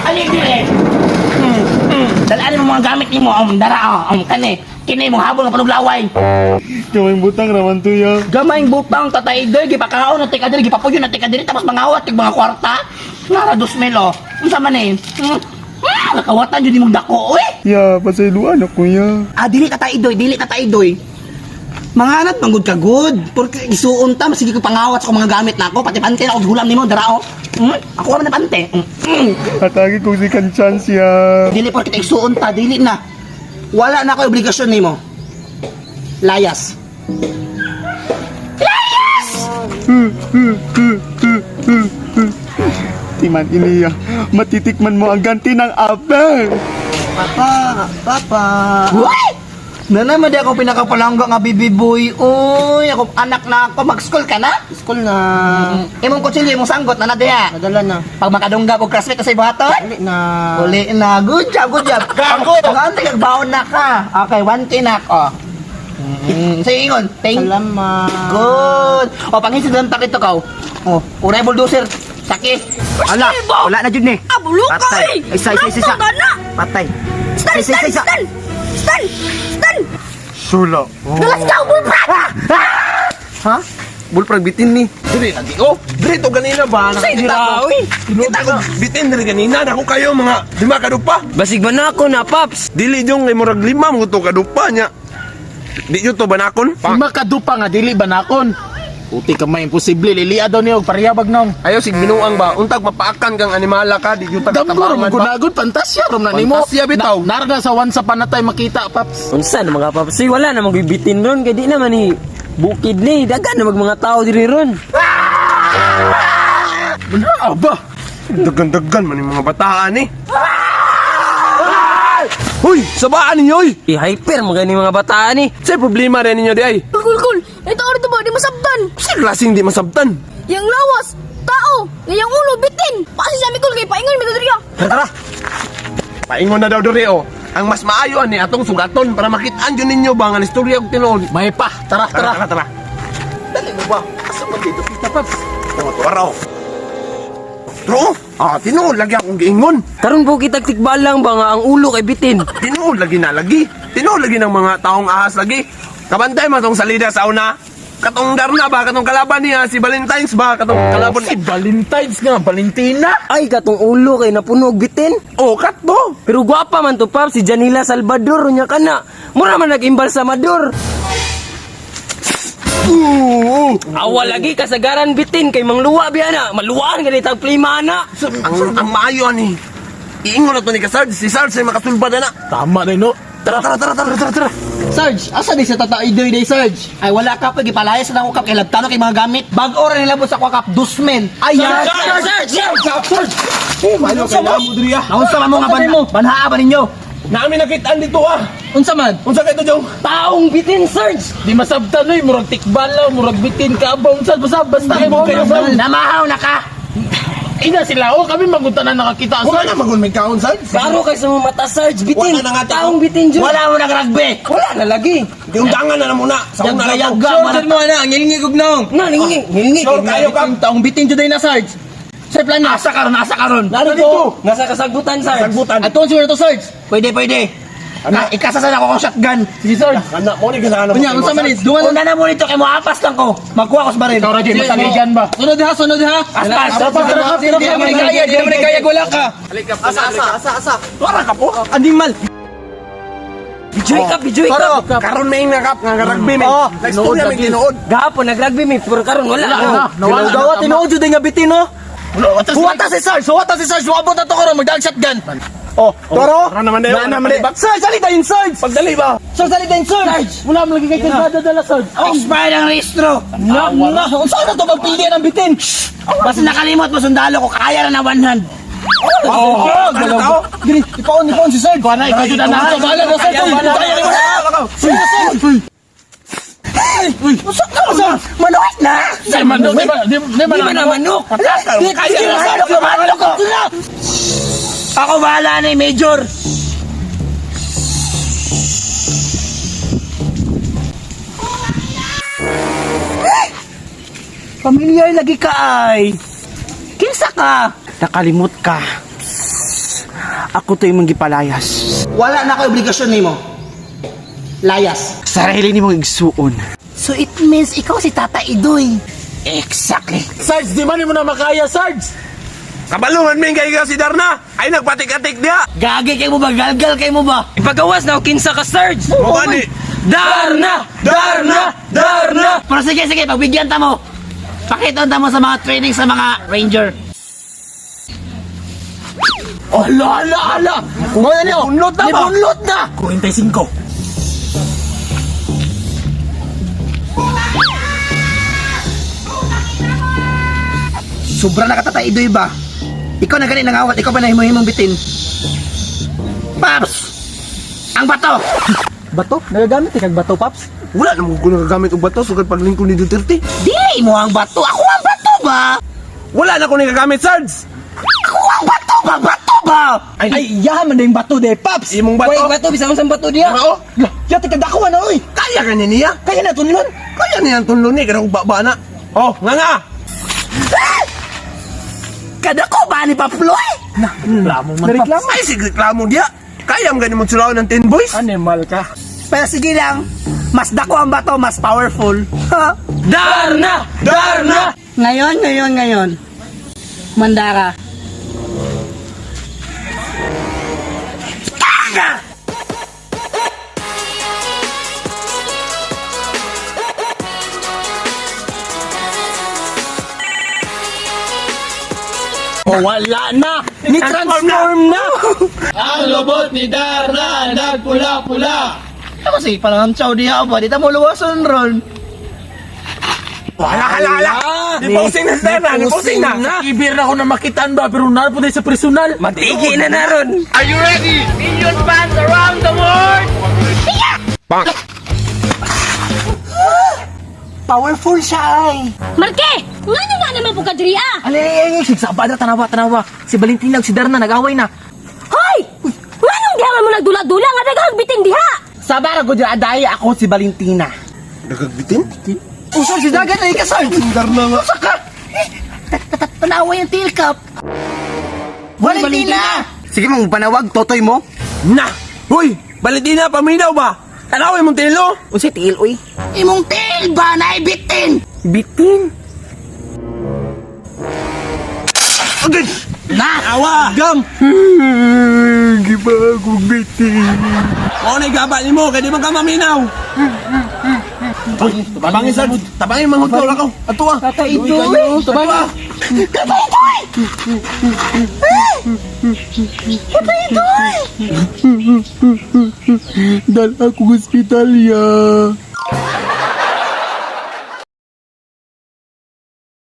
Ali dire. Dalaan mo mga gamit nimo, dara oh, kani. Kini mo habol nga panuglaway. Gamay butang raman to ya. Gamayng butang Tatay Idoy, gipakaon na tika diri, gipapuyo na tika diri, tapos mangawat tig mga kwarta. Nara 2,000 oh. Unsa man eh? Nakawatan jud imong dako oy. Ya, pasayloan ako ya. Ah, dili Tatay Idoy, dili Tatay Idoy. Manganat manggod ka good. Porque isuon ta, sige ko pangawat sa akong mga gamit nako, pati pante na ako hulam nimo dara oh. Ako man na pante. Hatagi kong second chance ya. Dili porket igsuon ta, dili na. Wala na ako obligasyon nimo. Layas. Layas! Timan iniya, matitikman mo ang ganti ng apel. Papa, papa. Uy! Nanay, madi ako pinakapalangga nga baby boy. Uy, ako anak na ako, mag-school ka na? School na. Imong kutsilyo, imong sanggot na na diha. Nadala na. Pag makadungga og classmate sa ibuhaton? Uli na. Uli na. Good job, good job. Gago! Pag baon na ka. Okay, 1K na ako. Sa ingon, thank. Salamat. Good. O, pangisid lang takito ka. O, uray bulldozer. Saki. Ala, wala na jud ni. Ah, bulo ka Patay. eh! Isa, isa, isa, isa. Ramdam ka na! Patay. Stan, Isa, isa, stan, isa. stan! Stan! Stan! Sula. Galas ka, bullfrog! Ha? Bullfrog bitin ni. Diri lagi oh. Diri to ganina ba? Nakita ko. Kita ko bitin diri ganina nako kayo mga lima ka dupa. Basig ba na ako na, Paps? Dili jong kay murag lima mo to kadupa nya. Di jud to banakon. Lima ka dupa nga dili banakon. Puti ka may imposible lilia daw niyo parehab nong. Ayo sig binuang ba untag mapaakan kang animala ka di jud ta Damgo ram katabangan ba. gunagod pantasya ram na nimo. Pantasya bitaw. Na, narga sa one sa panatay makita, Paps. Unsa na mga Paps? Uy, wala na magbibitin ron. Kay di naman ni bukid ni. Dagan na mag mga tao diri ron. Bana ba? Dagan-dagan man yung mga bataan eh. Hoy, sabaan ninyo oy. I-hyper mga ni mga bataan ni. Sa problema rin ninyo di ay. Kul, kul, kul! Ito ordo ba? Di masabtan! Sa klaseng di masabtan. Yang lawas, tao, ngayang ulo, bitin! Pasi sa mikul kay paingon, mitadriya! Tara. Paingon na daw diri oh. Ang mas maayo ani atong sugaton para makitaan jud ninyo ba nga istorya og tinuod. May pa. Tara, Tara, tara. tara, tara. Dali mo ba? Asa man dito kita, Paps? Tama to araw. True. Ah, tinuod lagi akong giingon. Karon po kitag tikbalang ba nga ang ulo kay bitin. Tinuod lagi na lagi. Tinuod lagi ng mga taong ahas lagi. Kabantay man tong salida sa una. Katong Darna ba, katong kalaban niya, si Valentine's ba, katong kalaban Si Valentine's nga, Valentina. Ay, katong ulo kay napuno og bitin. Oh, katbo. Pero gwapa man to, Paps. Si Janila Salvador, unya ka na. Mura man nag-imbalsamador. Awa lagi kasagaran bitin kay mangluwa biya na. Maluwaan ganit ang plima na. Ang maayo ani. Iingon na to ni ka Sarge. Si Sarge ay makasulbad na na. Tama na no. Tara, tara, tara, tara, tara, tara. Sarge, asa di sa Tata Idoy day, Sarge? Ay, wala ka pa, gipalayas na ako kap, kay labtano kay mga gamit. Bag-o ra nila sa kwa kap, 2,000. Ay, Sarge, Sarge, Sarge, Sarge. Oh, mayo kay namo diri ah. Naunsa man mo nga banhaa ba ninyo? Nami nakitaan dito ah. Unsa man? Unsa kay to, Jong? Taong bitin, Sarge! Di masabtan oy, murag tikbalaw, murag bitin ka ba unsa basta basta kay mo kayo. Namahaw na ka. Ina sila oh, kami magunta na nakakita. Wala na magun may kaon, Sarge. Klaro kay sa mga mata, Sarge. Bitin. Wala na nga, tao. Taong bitin, Jun. Wala mo nagrugby. Wala na lagi. Giundangan na na muna. Sa una na to. Yaga, Sure, mo na, ang ngilingig og naong. Na, ningi, ningi. Sure kayo ka. Taong bitin jud na Sarge. Sir plan na. Asa karon, asa karon. Narito. Nasa kasagbutan, Sarge. Sagbutan. Aton siguro to Sarge. Pwede, pwede. Ka, ikasasa na ako kong shotgun. Sige, Sarge. Kana mo ni kasana. Unya, unsa man ni? Dungan Una na mo nito kay mo apas lang ko. Magkuha ko sa baril. Ikaw ra jud masaligan ba? Sunod ha, sunod ha. Aspas. Di naman ni kaya, di naman ni kaya wala ka. Asa asa asa asa. Wala ka po. Animal. Bijoy ka, bijoy ka. Karon may nga kap nga rugby may. Oh, Nagstorya may tinuod. Gahapon, nagrugby mi, pero karon wala. Wala na. Nawala na. Gawa tinuod jud nga bitin no. Huwata si Sarge, huwata si Sarge, wabot na to karon magdaag shotgun. Oh, toro. Tara naman dayo. Na naman dayo. Sarge, salita yun, Sarge. Pagdali ba? Sarge, salita yun, Sarge. Wala mo lagi kay kalsada dala, Sarge. Expired ang rehistro. Na, na, unsa na to magpili ng bitin? Basta nakalimot mo sundalo ko kaya na na one hand. Oh, tao? Diri, ipaon, ipaon si Sarge. Kuha na, ikaw jud na. Bahala na, Sarge. Uy, Kaya rin mo na. Sarge, Sarge. Uy, unsa ka, Sarge? Manuit na. Di man di man di Di man na manok. Di kaya na manok ko, manok ko. Ako bahala na eh, Major. Pamilyar lagi ka ay. Kinsa ka? Nakalimot ka. Ako to imong gipalayas. Wala na ako obligasyon nimo. Layas. Sarili nimo igsuon. So it means ikaw si Tata Idoy. Exactly. Sarge, di man mo na makaya, Sarge! Kabalungan min kay ikaw si Darna. Ay nagpatik-atik diha. Gagi kay mo ba? Galgal kay mo ba? Ipagawas na og kinsa ka, Sarge. Mo gani. Darna! Darna! Darna! Pero sige, sige, pagbigyan ta mo. Pakita ta mo sa mga training sa mga ranger. Ala, ala, ala! Kuha na niyo! Bunlot na ba? Nibunlot na! 45. Sobra na ka Tata Idoy ba? Ikaw na gani nangawat, ikaw pa na himo-himong bitin. Paps! Ang bato! Bato? Nagagamit kag bato, Paps? Wala na mo ko nagagamit og bato sugad paglingkod ni Duterte. Dili mo ang bato! Ako ang bato ba? Wala na ko nagagamit, Sarge. Ako ang bato ba? Bato ba? Ay, ay yaman na yung bato de, Paps! Imong bato. Uy, bato bisan unsang bato diha. Oo. Yati kadakuha na, oy! Kaya ka niya niya. Kaya na tunlon! Kaya niya ang tunlon ni kada baba na. Oh, nga nga. Kada ko ba ni Paploy? Reklamo man, Nareklamo! Ay sige reklamo diha. Kaya mo gani mo sulaw ng 10 boys. Animal ka. Pero sige lang, mas dako ang bato, mas powerful. Darna! Darna! Ngayon, ngayon, ngayon. Mandara. Kaga! Oh, wala na! Ni-transform na! Ang lobot ni Darna, nagpula-pula! Ako sige, parang chow diha ba? Di ta mo luwason ron. Hala hala hala. Di posing na si Darna, di posing na. Ibir na ako na makitaan ba, pero naroon po tayo sa personal. Matigi na na ron. Powerful siya ay. Marke! Ngano nga naman po ka diri ah? Ay, ay, ay, ay, sigsaba na, tanawa, tanawa. Si Valentina ug si Darna nag-away na. Hoy! Nganong diha man mo nagdula-dula nga daghang bitin diha? Sabara ko dyan, aday ako si Valentina. Nagagbitin? Usar si Dagan ay kasar! Darna nga. Tanawa yung tail cup. Valentina! Sige mong panawag totoy mo. Na. Hoy, Valentina paminaw ba? Tanawin mong tilo. Unsay tiil, uy? Imong tail ba na ibitin? Bitin. Agad. Na! Awa. Gam! Gibagong bitin. Mao na gaba nimo kay di man ka maminaw. Hoy, tabangin Sarge. Tabangin mga hugtaw lang ko. Ato ah. Tata Idoy! Ato ah. Dala akong ospital ya.